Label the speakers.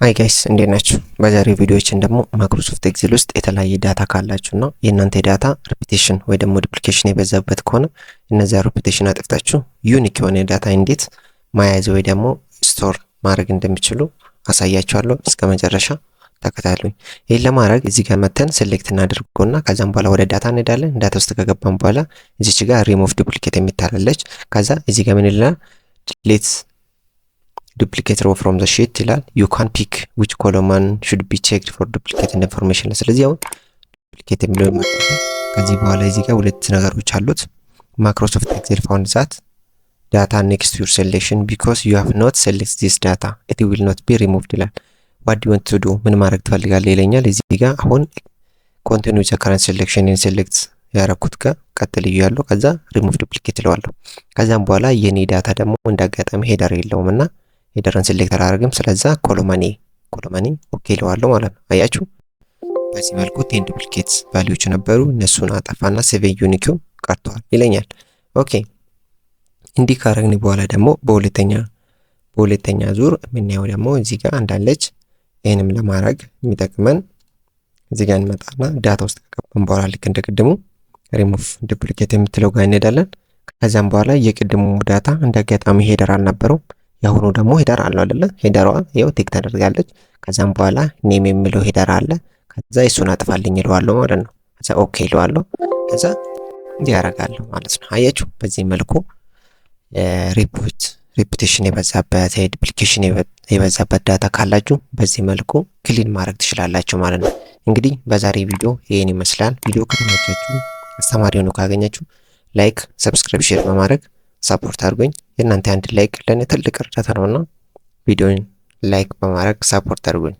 Speaker 1: Hi guys፣ እንዴት ናችሁ? በዛሬው ቪዲዮችን ደግሞ Microsoft Excel ውስጥ የተለያየ data ካላችሁ እና የእናንተ data repetition ወይ ደግሞ duplication የበዛበት ከሆነ እነዚያ repetition አጥፍታችሁ unique የሆነ data እንዴት መያዝ ወይ ደግሞ store ማድረግ እንደሚችሉ አሳያችኋለሁ። እስከ መጨረሻ ተከታተሉኝ። ይህን ለማድረግ እዚህ ጋር መተን select እናድርጎና ከዛም በኋላ ወደ data እንሄዳለን። Data ውስጥ ከገባን በኋላ እዚች ጋር ሪሙቭ ዱፕሊኬት የሚታላለች። ከዛ እዚህ ጋር ምን ይላል? "Delete duplicate row from the sheet" ይላል። "You can pick which column should be checked for duplicate information"። ስለዚህ አሁን duplicate የሚለው፣ ከዚህ በኋላ እዚህ ጋር ሁለት ነገሮች አሉት። "Microsoft Excel found that data next your selection. Because you have not select this data, ኢት ዊል ኖት ቢ ሪሙቭድ" ይላል። "What you want to do?" ምን ማድረግ ትፈልጋለህ ይለኛል። እዚህ ጋር አሁን continue the current selection፣ select ያረኩት ጋር ቀጥል እያለሁ ከዛ ሪሙቭ ዱፕሊኬት እለዋለሁ። ከዛም በኋላ የኔ data ደግሞ እንደ አጋጣሚ header የለውም እና header ን select አላደርግም። ስለዛ column A okay እለዋለሁ ማለት ነው። አያችሁ፣ በዚህ መልኩ 10 duplicate value ዎች ነበሩ፣ እነሱን አጠፋና seven unique ው ቀርተዋል ይለኛል። Okay፣ እንዲህ ካረግን በኋላ ደግሞ በሁለተኛ ዙር የምናየው ደግሞ እዚህ ጋር አንዳለች። ይህንም ለማድረግ የሚጠቅመን እዚህ ጋር እንመጣና data ውስጥ ከገባን በኋላ ልክ እንደ ቅድሙ ሪሙቭ ዱፕሊኬት የምትለው ጋር እንሄዳለን። ከዚያም በኋላ የቅድሙ data እንደ አጋጣሚ header አልነበረውም። የአሁኑ ደግሞ header አለው አይደለ? Header ሯ ይኸው tick ተደርጋለች። ከዛም በኋላ name የሚለው header አለ። ከዛ እሱን አጥፋልኝ እለዋለሁ ማለት ነው። ከዛ okay እለዋለሁ። ከዛ እንዲህ ያደርጋለሁ ማለት ነው። አያችሁ፣ በዚህ መልኩ repetition የበዛበት፣ duplication የበዛበት data ካላችሁ በዚህ መልኩ clean ማድረግ ትችላላችሁ ማለት ነው። እንግዲህ በዛሬ ቪዲዮ ይህን ይመስላል። ቪዲዮ ከተመቻችሁ፣ አስተማሪ ሆኖ ካገኛችሁ like፣ subscribe፣ share በማድረግ support አድርጉኝ። የእናንተ አንድ like ለእኔ ትልቅ እርዳታ ነውና ቪዲዮን like በማድረግ support አድርጉኝ።